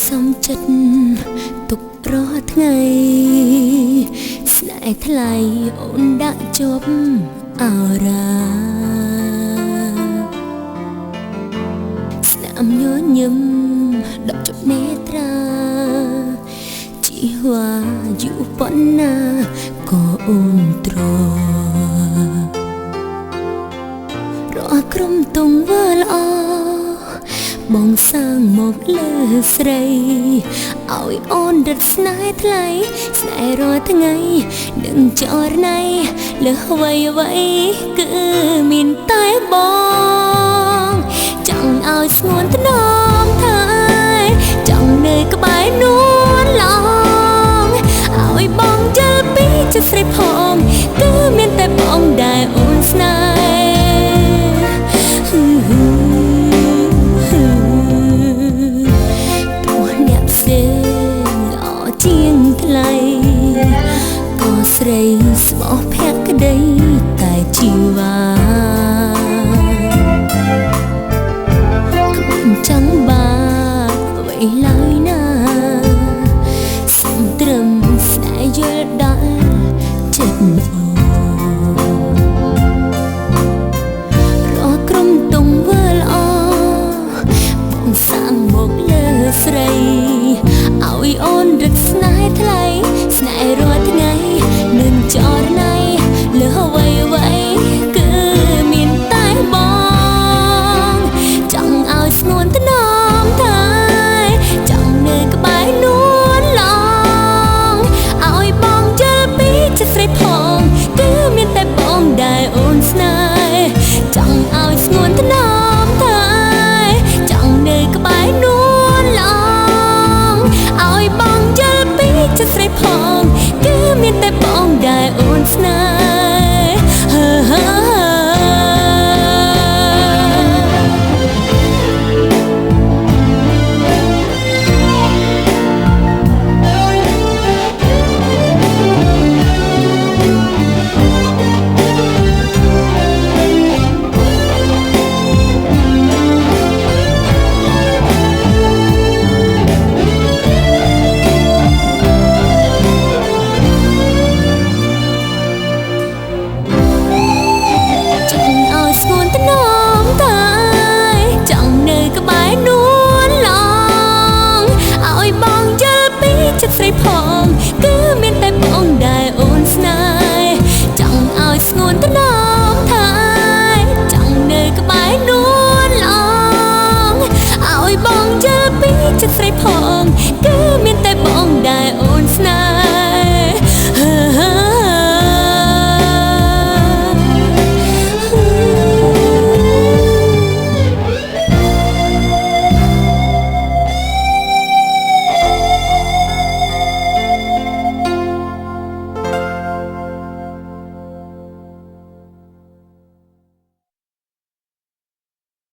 សំចិត្តទុករាល់ថ្ងៃស្នេហ៍ថ្លៃអូនដាក់ជាប់អរ៉ាស្នាមញញឹមដកជប់នេត្រាជីវ៉ាយូរប៉ុណ្ណាក៏អូនទ្រារាល់ក្រុមទងវើល្អបងសាងមកលើស្រីឲ្យអូនរត់ស្នេហ៍ថ្លៃស្នេហ៍រាល់ថ្ងៃនឹងចរណៃលើអ្វីអ្វីគឺមានតែបងចង់ឲ្យស្ងួនថ្នមថែចង់នៅក្បែរនួនឡងឲ្យបងយល់ពីចិត្តស្រីផងគឺមានតែបងដែលអូនស្នេហ៍ក៏ស្រីស្មោះភក្តីតែជីវ៉ាគ្មានចង់បានអ្វីឡើយណាសុំត្រឹមស្នេហ៍យល់ដល់ចិត្តអូនរាល់ក្រុមទងវើល្អបងសាងមកលើស្រីឲ្យអូនរឹកស្នេហ៍ថ្លៃស្នេហ៍រាល់ថ្ងៃ